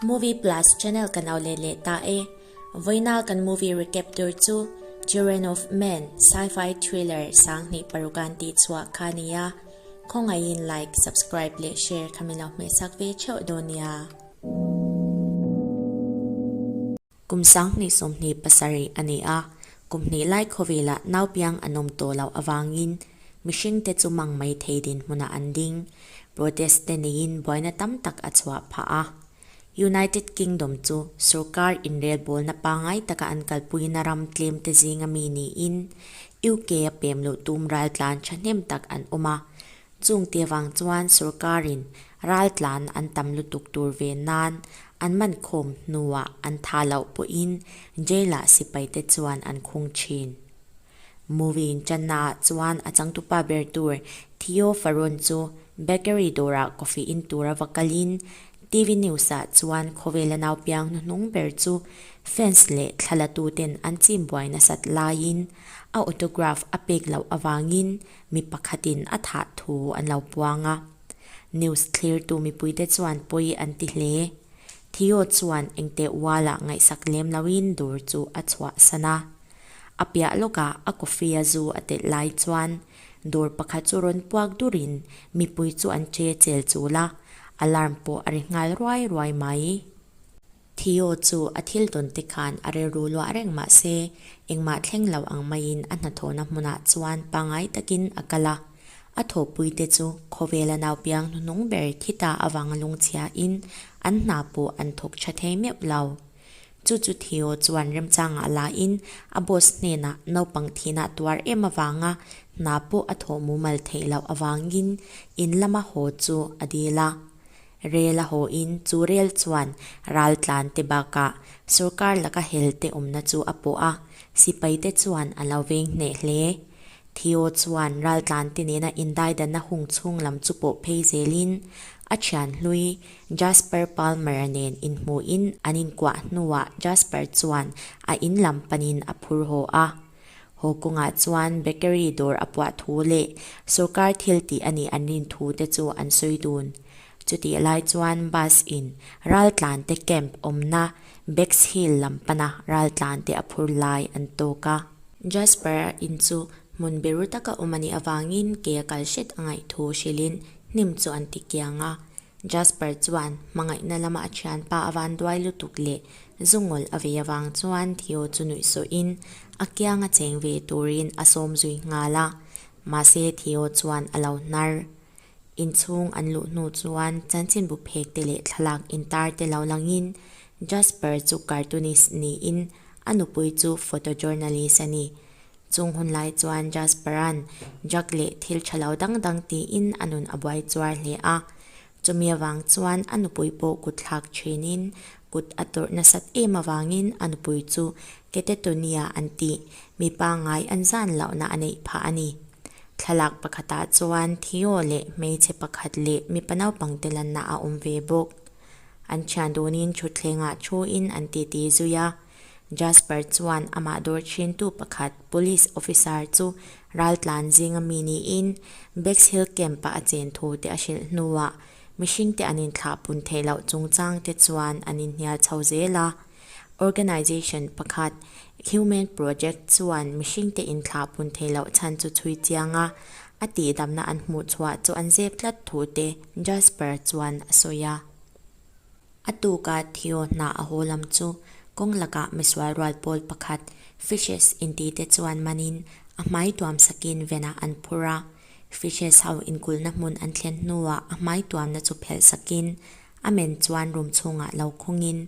Movie Plus channel kan lo let leh ta e. Vawiina kan movie recap tur chu Children of Men sci-fi thriller 2006 an tih chhuah kha a ni a. Khawngaihin like, subscribe leh share kha min lo hmehsak ve theuh dawn nia. Kum 2027 a ni a, kum hnih lai khawvelah naupiang an awm tawh loh avangin mihringte chu mang mai thei dinhmunah an ding. Protest te neiin buaina tam tak a chhuah phah a. United Kingdom chu sorkar inrelbawlna pangngai taka an kalpuina ram tlem te zinga mi niin UK a pem luh tum raltlan thahnem tak an awm a. Chung te vang chuan sorkarin raltlan an tam lutuk tur ve nan an man khawm hnuah an tha loh pawhin jail-ah sipaite chuan an khung thin. Movie inchannaah chuan a changtupa ber tur Theo Faron chu bakery dawrah coffee in tura va kalin TV news-ah chuan khawvela naupiang hnuhnung ber chu fans leh thlalatuten an chim buai nasat laiin a autograph a pek loh avangin mi pakhatin a thah thu an lo puang a. News thlirtu mipuite chuan pawi an ti hle. Theo chuan engteh ualah ngaihsak lem loin dawr chu a chhuahsan a. A piah lawkah a coffee a zu a telh lai chuan dawr pakhat chu rawn puak durin mipui chu an che chel chul a, alarm pawh a ri nghal ruai ruai mai. Theo chu a thil tawn te khan a rilru luah reng mah se, engmah thleng lo ang maiin a hnathawhna hmunah chuan pangngai takin a kal a. A thawhpuite chu khawvela naupiang hnuhnung ber thi ta avanga lungchhiain an hna pawh an thawk tha thei meuh lo. Chu chu Theo chuan remchangah lain a boss hnenah naupang thihna tuar em avanga hna pawh a thawh mumal theih loh avangin in lama haw chu a dil a. Rel a haw in chu rel chuan raltlan te bakah sorkar laka hel te awmna chu a pawh a, sipai te chuan a lo veng hneh hle. Theo chuan raltlan te nena indaidanna hung chhung lam chu pawh phei zelin a thian hlui Jasper Palmer-a nen inhmuhin an inkuah hnuah Jasper chuan a in lam panin a phur haw a. Haw kawngah chuan bakery dawr a puah thu leh sorkar thil tih a nih an rin thu te chu an sawi dun. Chutih lai chuan bus in raltlan te camp awmna Bexhill lam pana raltlan te a phur lai an tawk a. Jasper-a in chu hmun biru taka awm a nih avangin ke a kal hret a ngaih thu hrilhin hnim chu an ti kiang a. Jasper chuan hmangaihna lama a thianpa a van duai lutuk leh zungawlh a vei avang chuan Theo chu nuih sawhin a kiang a cheng ve turin a sawm zui nghal a, mahse Theo chuan a lo hnar. Inchhung an luh hnu chuan chanchinbu phek te leh thlalak intar te lo langin Jasper chu cartoonist niin a nupui chu photojournalist a ni. Chung hun lai chuan Jasper-a'n drug leh thil tha lo dang dang tiin a nun a buai chuar hle a. Chumi avang chuan a nupui pawh kut thlak thinin kut a tawrh nasat em avangin a nupui chu Catatonia an tih mi pangngai an zan lohna a neih phah a ni. Thlalak pakhatah chuan Theo leh hmeichhe pakhat leh mipa naupang te lanna a awm ve bawk. An thian dunin thutthlengah thuin an titi zui a. Jasper chuan amah dawr thintu pakhat police officer chu raltlan zinga mi niin Bexhill Camp-ah a chen thu te a hrilh hnuah mihringte an inthlah pun theih loh chungchang te chuan an inhnial chho zel a. Organisation pakhat Human Project chuan mihringte inthlah pun theih loh chhan chu chhui chiang a, a tihdamna an hmuh chhuah chu an zep tlat thu te Jasper chuan a sawi a. A tuka Theo hna a haw lam chu kawng lakah misual rual pawl pakhat Fishes inti te chuan manin a hmai tuam sakin venah an phur a. Fishes ho inkulhna hmun an thlen hnuah a hmai tuamna chu phelh sakin a men chuan room chhungah lo khungin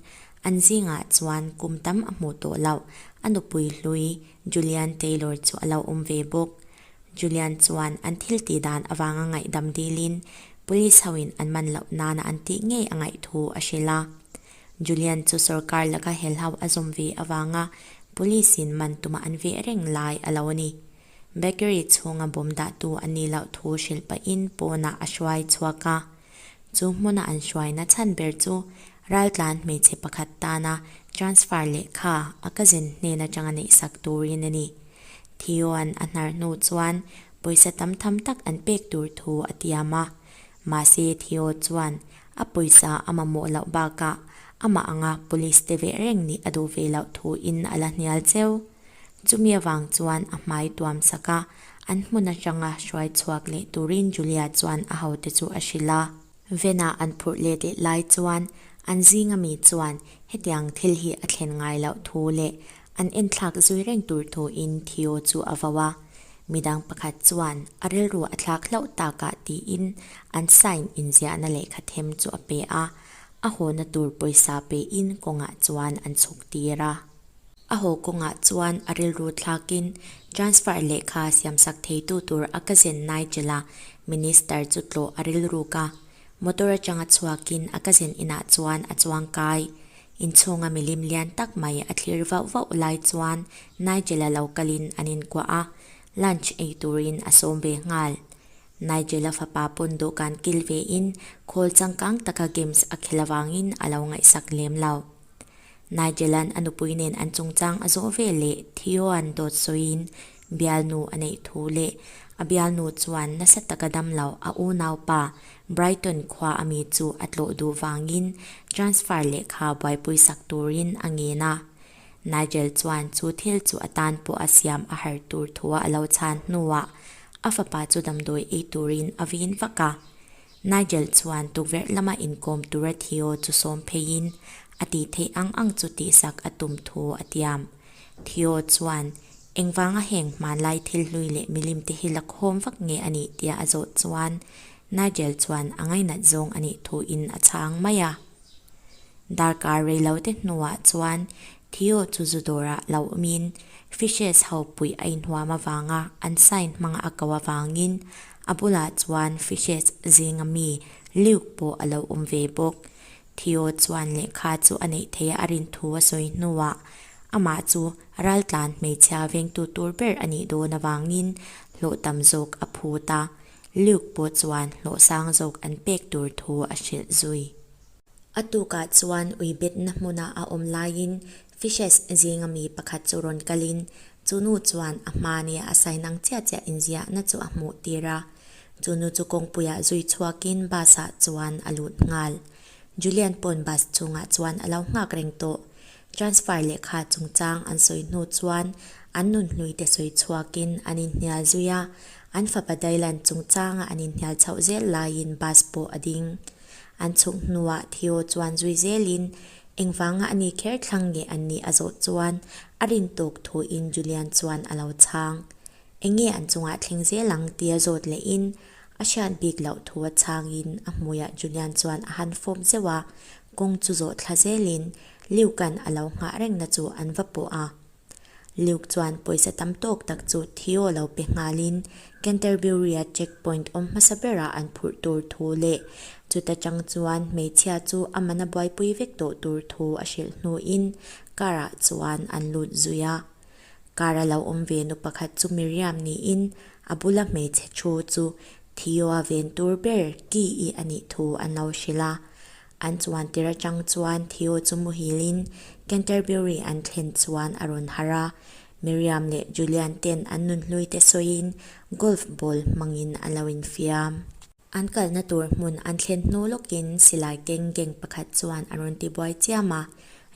an zingah chuan kum tam a hmuh tawh loh a nupui hlui Julian Taylor chu a lo awm ve bawk. Julian chuan an thil tih dan avanga ngaihdam dilin police hoin an man loh nana an tih ngei a ngaih thu a hrilh a. Julian chu sorkar laka helho a zawm ve avanga police in man tuma an veh reng lai a lo ni. Bakery chhunga bawm dahtu a nih loh thu hrilh pahin pawnah a hruai chhuak a. Chu hmuna an hruaina chhan ber chu raltlan hmeichhe pakhat tana transfer lehkha a cousin hnen atanga neihsak turin a ni. Theo-a'n a hnar hnu chuan pawisa tam tham tak an pek tur thu a tiam a. Mahse Theo chuan a pawisa a mamawh loh bakah Amah anga police te veh reng nih a duh ve loh thuin a la hnial cheu. Chumi avang chuan a hmai tuam sak a, an hmun atanga hruai chhuak leh turin Julia chuan a hote chu a hrilh a. Vena an phurh let leh lai chuan an zinga mi chuan hetiang thil hi a thlen ngai loh thu leh an enthlak zui reng tur thuin Theo chu a vo a. Midang pakhat chuan a rilru a thlak hlauh takah tiin an sign inziahna lehkha them chu a pe a, a hawna tur pawisa pein kawngah chuan an chhuk tir a. A haw kawngah chuan a rilru thlakin transfer lehkha siamsak theitu tur a cousin Nigel-a minister chu tlawh a rilruk a. Motor atanga chhuakin a cousin inah chuan a chuang kai. Inchhunga milim lian tak mai a thlir vauh vauh lai chuan Nigel-a lo kalin an inkuah a, lunch ei turin a sawm ve nghal. Nigel-a fapa pawn dawhkan kil vein khawl changkang taka games a khel avangin a lo ngaihsak lem lo. Nigel-a'n a nupui nen an chungchang a zawh ve leh Theo-a'n dawt sawiin bialnu a neih thu leh a bialnu chuan nasa taka dam lo a unaupa Brighton khua a mi chu a tlawh duh vangin transfer lehkha buaipui sak turin a ngen a. Nigel chuan chu thil chu a tan pawh a siam a har tur thua a lo chhan hnuah a fapa chu damdawi ei turin a vin vak a. Nigel chuan tukverh lama inkawm tura Theo chu sawm pheiin a tih theih ang ang chu tihsak a tum thu a tiam. Theo chuan, Engvanga heng hmanlai thil hlui leh milim te hi la khawm vak nge a nih tia a zawh chuan Nigel chuan a ngainat zawng a nih thuin a chhang mai a. Darkar reilote hnuah chuan Theo chu zu dawrah lo awmin Fishes ho puih a inhuam avanga an sign hmanga a ko avangin a bulah chuan Fishes zinga mi Luke pawh a lo awm ve bawk. Theo chuan lehkha chu a neih theih a rin thu a sawi hnuah amah chu raltlan hmeichhia vengtu tur ber a nih dawn avangin hlawh tam zawk a phut a, Luke pawh chuan hlawh sang zawk an pek tur thu a hrilh zui. A tukah chuan ui betna hmuna a awm laiin Fishes zinga mi pakhat chu rawn kalin chu nu chuan a hma nia a sain ang chiah chiah inziahna chu a hmuh tir a. Chu nu chu kawngpuiah zui chhuakin bus-ah chuan a lut nghal. Julian pawn bus chhungah chuan a lo nghak reng tawh. Transfer lehkha chungchang an sawi hnu chuan an nunhlui te sawi chhuakin an inhnial zui a, an fapa Dylan chungchanga an inhnial chhoh zel laiin bus pawh a ding. An chhuk hnuah Theo chuan zui zelin engvanga a ni kher thlang nge an nih a zawh chuan a rin tawk thuin Julian chuan a lo chhang. Enge an chungah thleng zel ang tia zawt lehin a hriat bik loh thu a chhangin a hmuiah Julian chuan a han fawp zeuh a, kawng chu zawh thla zelin Luke-a'n a lo nghah rengna chu an va pawh a. Luke chuan pawisa tam tawk tak chu Theo lo pe nghalin Canterbury-a check point awm hmasa berah an phurh tur thu leh chuta chang chuan hmeichhia chu a mana buaipui vek tawh tur thu a hrilh hnuin car-ah chuan an lut zui a. Car a lo awm ve nu pakhat chu Miriam niin a bula hmeichhe thu chu Theo-a ven tur ber Ki-i a nih thu an lo hrilh a. An chuan tir atang chuan Theo chu muhilin Canterbury an thlen chuan a rawn harh a. Miriam leh Julian ten an nunhlui te sawiin golf ball hmangin an lo infiam. An kalna tur hmun an thlen hnu lawkin silai keng gang pakhat chuan a rawn ti buai chiam a,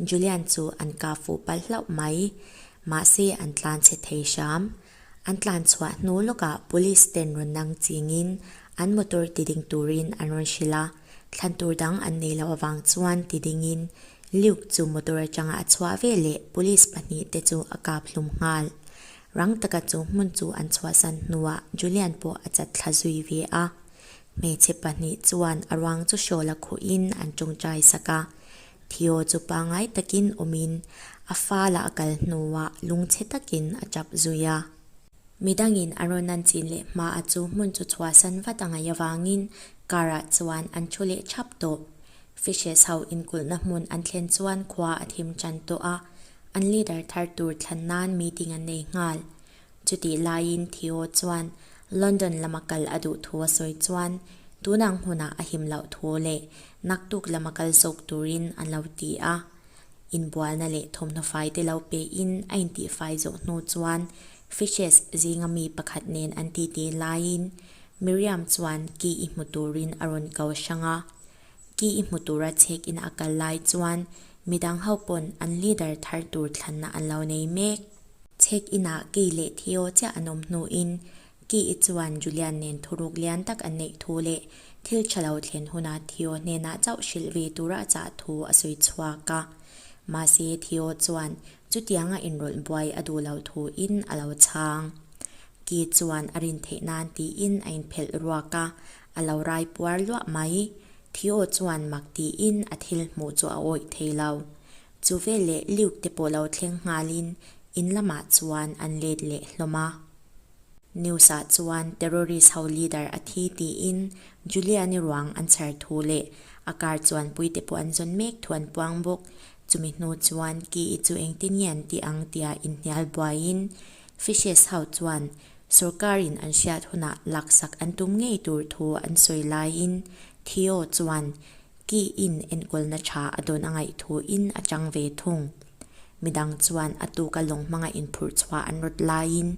Julian chu an kah fuh palh hlauh mai. Mahse an tlan chhe thei hram. An tlan chhuah hnu lawkah police ten rawn nang chingin an motor ti ding turin an rawn hrilh a, thlan tur dang an nei loh avang chuan ti dingin Luke chu motor atanga a chhuah veleh police pahnihte chu a kap hlum nghal. Rang taka chu hmun chu an chhuahsan hnuah Julian pawh a chat thla zui ve a. Hmeichhe pahnih chuan a ruang chu hrawl a khuhin an tawngtai sak a. Theo chu pangngai takin awmin a fala a kal hnuah lungchhe takin a tap zui a. Midangin a rawn an chin leh hma a chu hmun chu chhuahsan vat a ngaih avangin car ah chuan an thu leh thap tawh. Fishes ho inkulhna hmun an thlen chuan khua a thim tan tawh a. An leader thar tur thlan nan meeting an nei nghal. Chutih laiin Theo chuan London lama kal a duh thu a sawi chuan tunang hunah a him loh thu leh naktuk lama kal zawk turin an lo ti a. Inbualna leh thawmhnaw fai te lo pein a intihfai zawh hnu chuan Fishes zinga mi pakhat nen an titi laiin Miriam chuan ki i hmu turin a rawn ko hrang a. Ki-i hmu tura check in a kal lai chuan midang ho pawn an leader thar tur thlanna an lo nei mek. Check in ah Ki leh Theo chiah an awm hnuin Ki-i chuan Julian nen thuruk lian tak an neih thu leh thil tha lo thlen huna Theo hnenah chauh hrilh ve tura a chah thu a sawi chhuak a. Mahse Theo chuan chutianga inrawlh buai a duh lo thuin a lo chhang. Ki chuan a rin theih nan tiin a inphelh ruak a, a lo rai puar luah mai. Theo chuan mak tiin a thil hmuh chu a awih thei lo. Chu veleh Luke te pawh lo thleng nghalin in lamah chuan an let leh hlawm a. News ah chuan terrorist ho leader a thi tiin Giuliani ruang an chhar thu leh a car chuanpui te pawh an zawn mek thu an puang bawk. Chumi hnu chuan Ki-i chu engtin nge an tih ang tia inhnial buaiin Fishes ho chuan sorkarin an hriat hunah laksak an tum ngei tur thu an sawi laiin Theo chuan Ki-in enkawlna tha a dawn a ngaih thuin a chang ve thung. Midang chuan a tuka lawng hmanga inphurh chhuah an rawt laiin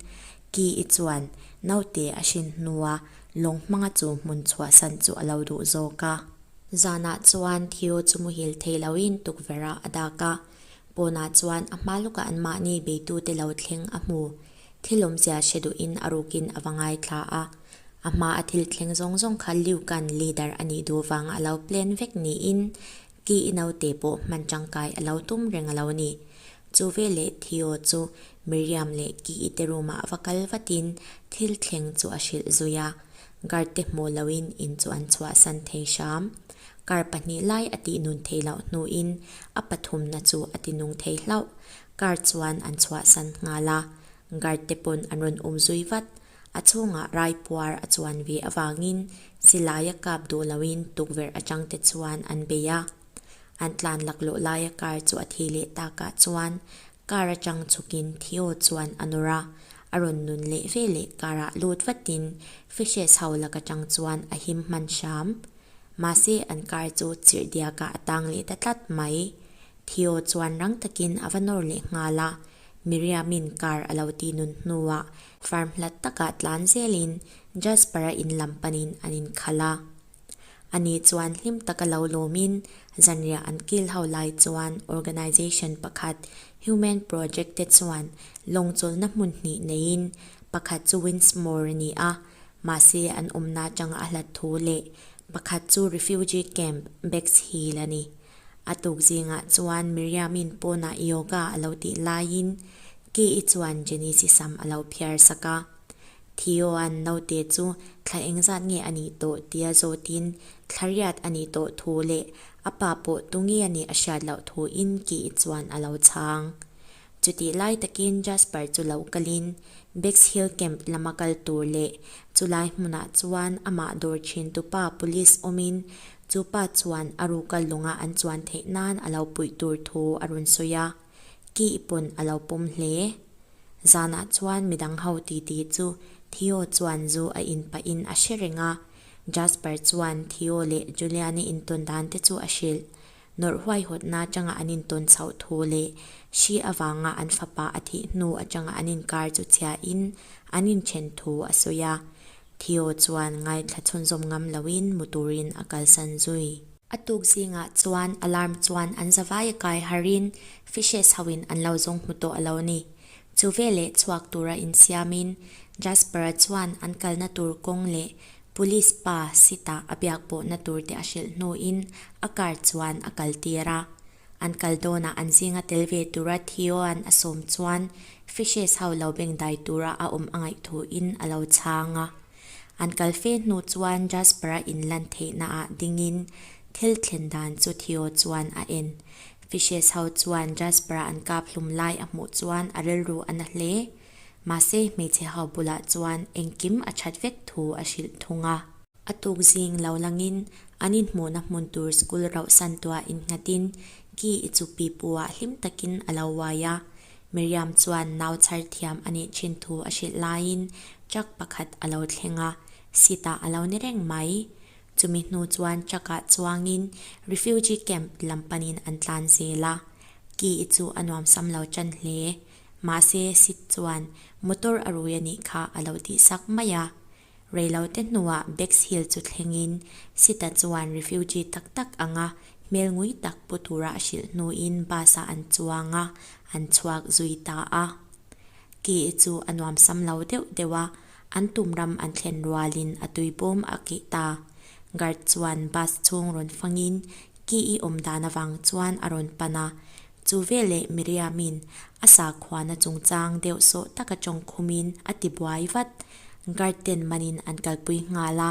Ki-i chuan naute a hrin hnua lawng hmanga chu hmun chhuahsan chu a lo duh zawk a. Zanah chuan Theo chu muhil thei loin tukverh-ah a dak a, Pawnah chuan a hma lawkah anmahni beitute lo thleng a hmu. Thil awmzia hre duhin a rukin a va ngaithla a. A hma a thil thleng zawng zawng kha Liu-kan leader a nih duh vanga a lo plan vek niin Ki i naute pawh hman tangkai a lo tum reng a lo ni. Chu veleh Theo chu Miriam leh Ki i te room-ah a va kal vatin thil thleng chu a hrilh zui a. Guard te hmuh loin in chu an chhuahsan thei hram. Kar pahnih lai a tih nun thei loh hnuin a pathumna chu a ti nung thei hlauh. Kar chuan an chhuahsan nghal a, guard te pawn an rawn um zui vat. A chhungah rai puar a chuan ve avangin silai a kap duh loin tukverh atang te chuan an bei a. An tlan laklawh laia kar chu a thi leh takah chuan Car atang chhukin Theo chuan a nawr a, a rawn nun leh ve leh car ah lut vatin Fishes ho lak atang chuan a him hman hram. Mahse an car chu chirh diakah a tang leh ta tlat mai. Theo chuan rang takin a va nawr leh nghal a, Miriam-in car a lo ti nun hnuah farm hlat takah tlan zelin Jasper-a in lam panin an inkhalh a. Ani chuan hlim taka lo lawmin zanriah an kil ho lai chuan organisation pakhat Human Project te chuan lawng chawlhna hmun hnih neiin pakhat chu Windsmoor a ni a, mahse an awmna atanga a hlat thu leh pakhat chu refugee camp Bexhill a ni. A tuk zingah chuan Miriam-in pawnah yoga a lo tih laiin Kei-i chuan Janice-i sam a lo phiar sak a. Theo-a'n naute chu thla engzat nge a nih tawh tia zawtin thla riat a nih tawh thu leh a pa pawh tunge a nih a hriat loh thuin Ki-i chuan a lo chhang. Chutih lai takin Jasper chu lo kalin Bexhill Camp lama kal tur leh chulai hmunah chuan amah dawr thin tupa police awmin chu pa chuan a ruka lunga an chuan theih nan a lo puih tur thu a rawn sawi a, Ki-i pawn a lo pawm hle. Zanah chuan midang ho titi chu Theo chuan zu a in pahin a hre reng a. Jasper chuan Theo leh Julian-i intawn dan te chu a hrilh. Nawrh huaihawtna atanga an intawn chhoh thu leh hri avanga an fapa a thih hnu atanga an inkar chu chhiahin an inthen thu a sawi a. Theo chuan ngaithla chhunzawm ngam loin mu turin a kalsan zui. A tuk zingah chuan alarm chuan an zavai a kai harin fishes hoin an lo zawng hmu tawh a lo ni. Chu veleh chhuak tura insiamin Jasper-a chuan an kalna tur kawng leh police pa seat-ah a biak pawhna turte a hrilh hnuin a car chuan a kaltir a. An kal dawnah an zinga tel ve tura Theo-a'n a sawm chuan fishes ho lo bengdai tura a awm a ngaih thuin a lo chhang a. An kal fe hnu chuan Jasper-a inlan theihnaah dingin thil thlen dan chu Theo chuan a en. Fishes ho chuan Jasper-a an kap hlum lai a hmuh chuan a rilru a na hle. Mahse hmeichhe ho bulah chuan engkim a that vek thu a hrilh thung a. A tuk zing lo langin an inhmuhna hmun tur school rauhsan tuah innghatin Ki i chu pipu-ah hlim takin a lo uai a. Miriam chuan nau chhar thiam a nih thin thu a hrilh laiin truck pakhat a lo thleng a, seat-ah a lo ni reng mai. Chumi hnu chuan truck-ah chuangin refugee camp lam panin an tlan zel a. Ki i chu a nuamsam lo tan hle. Mahse, seat chuan motor a rui a nih kha a lo tihsak mai a. Reilote hnuah Bexhill chu thlengin Sita chuan refugee tak tak anga hmel ngui tak pu tura a hrilh hnuin bus-ah an chuang a, an chhuak zui ta a. Ki chu a nuamsam lo deuh deuh a, an tum ram an thlen rualin a tui bawm a keh ta. Guard chuan bus chhung rawn fangin Ki i awm dan avang chuan a rawn pan a, chu veleh Miriamin a sakhuana chungchang deuh sawh taka tawngkhumin a ti buai vat. Guard ten manin an kalpui nghal a,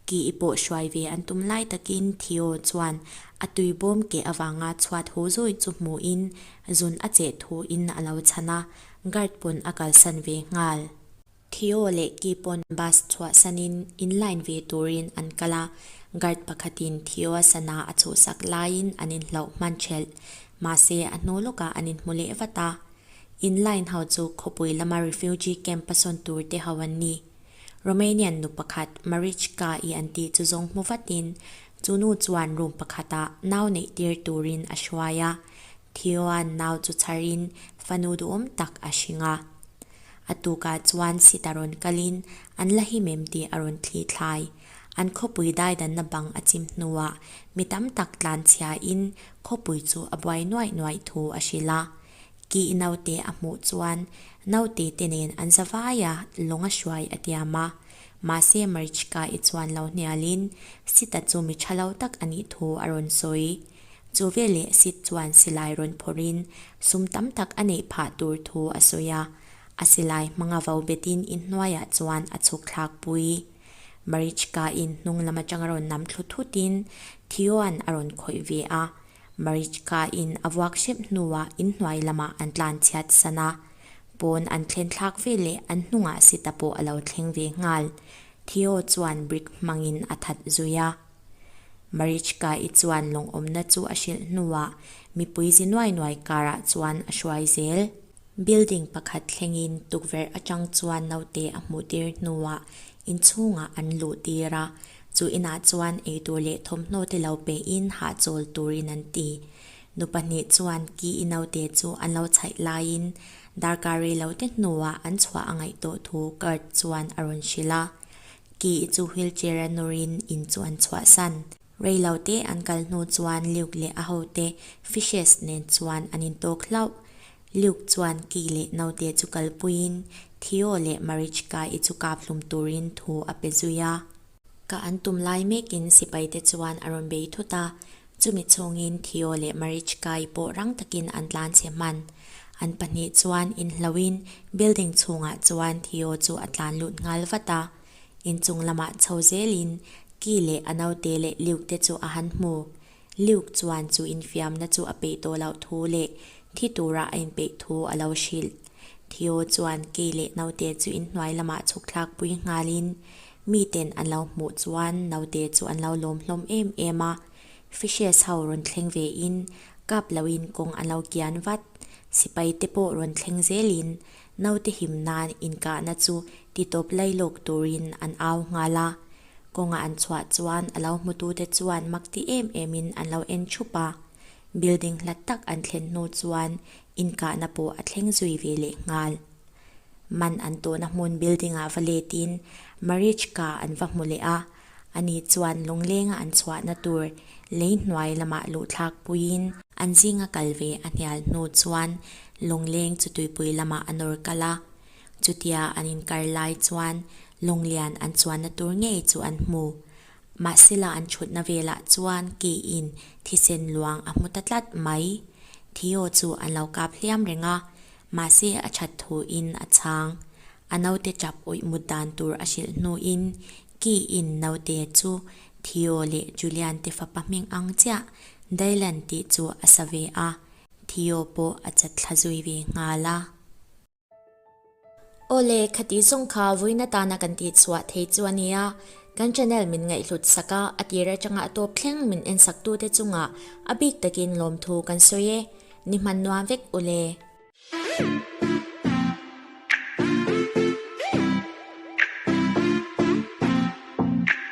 Ki i pawh hruai ve an tum lai takin Theo chuan a tui bawm keh avanga chhuat hu zui chu hmuhin zun a cheh thuin a lo chhan a, guard pawn a kalsan ve nghal. Theo leh Ki pawn bus chhuahsanin in line ve turin an kal a, guard pakhatin Theo-a sana a chhuhsak laiin an inhlauh hman ṭhelh. Mahse, a hnu lawkah an inhmu leh vat a. In line ho chu khawpui lama refugee camp a sawn tur te ho an ni. Romanian nu pakhat Marichka-i an tih chu zawng hmu vatin chu nu chuan room pakhatah nau neih tir turin a hruai a, Theo-a'n nau chu chharin fanu duhawm tak a hring a. A tukah chuan sita rawn kalin an la him em tih a rawn thli thlai. An khawpui daidanna bang a chim hnuah mi tam tak tlanchhiain khawpui chu a buai nuaih nuaih thu a hrilh a. Kih naute a hmuh chuan naute te nen an za vai a, lawng a hruai a tiam a. Mahse Marichka-i chuan lo hnialin Sita chu mi tha lo tak a nih thu a rawn sawi. Chu veleh Sid chuan silai rawn phawrhin sum tam tak a neih phah tur thu a sawi a. A silai hmanga vo betin inhnuaiah chuan a chhuk thlak pui. Marichka-in hnung lam atanga rawn nam thlu thutin Theo-a'n a rawn khawih ve a. Marichka-in a vuak hrep hnuah inhnuai lamah an tlan chhiat san a, pawn an thlen thlak ve leh an hnungah Sita pawh a lo thleng ve nghal. Theo chuan brick hmangin a that zui a. Marichka-i chuan lawngawmna chu a hrilh hnuah mipui zi nuai nuai karah chuan a hruai zel. Building pakhat thlengin tukverh atang chuan naute a hmuh tir hnuah inchhungah an luh tir a, chu inah chuan eitur leh thawmhnaw te lo pehin hahchawl turin an ti. Nu pahnih chuan ki-i naute chu an lo chhaih laiin darkar rei lo te hnuah an chhuah a ngaih tawh thu Kurt chuan a rawn hrilh a. Ki-i chu wheelchair a nawrin in chu an chhuahsan. Rei lo te an kal hnu chuan Luke leh a hote Fishes nen chuan an intawk hlauh. Luke chuan Ki leh naute chu kalpuiin Theo leh Marichka-i chu kap hlum turin thu a pe zui a. Ka an tum lai mekin sipaite chuan a rawn bei thut a, chumi chhungin Theo leh Marichka-i pawh rang takin an tlan chhe hman. An pahnih chuan inhlohin building chhungah chuan Theo chu a tlan lut nghal vat a. Inchung lamah chho zelin Ki leh a naute leh Luke te chu a han hmu. Luke chuan chu infiamna chu a peih tawh loh thu leh thi tura a inpeih thu a lo hrilh. Theo chuan Ki leh naute chu inhnuai lamah chhuk thlak pui nghalin miten an lo hmuh chuan naute chu an lo lawm hlawm em em a. Fishes ho rawn thleng vein kap loin kawng an lo kian vat. Sipai te pawh rawn thleng zelin Naute him nan inkahna chu titawp lailawk turin an au nghal a. Kawnga an chhuah chuan a lo hmutute chuan mak ti em emin an lo en thup a. Building hlat tak an thlen hnu chuan inkahna pawh a thleng zui ve leh nghal. Man an tawhna hmun building-ah va letin Marichka an va hmu leh a. Ani chuan lunglenga an chhuahna tur lei hnuai lamah luhthlak puiin an zinga kal ve a hnial hnu chuan lungleng chu tuipui lamah a nawr kal a. Chutia an inkar lai chuan lunglian an chuanna tur ngei chu an hmu. Mahsela an thutna velah chuan keiin thisen luang a hmu ta tlat mai. Theo chu an lo kap hliam reng a, mahse a that thuin a chhang. A naute tap awih mut dan tur a hrilh hnuin Ki-in naute chu Theo leh Julian te fapa hming ang chiah Dylan tih chu a sa ve a, Theo pawh a chat thla zui ve nghal a. Awle, khati zawng kha vawiin atana kan tihchhuah thei chu a nia, kan channel min ngaihhlut sak a, a tir atanga a tawp thleng min en sak tute chungah a bik takin lawmthu kan sawi e, ni hman nuam vek ule.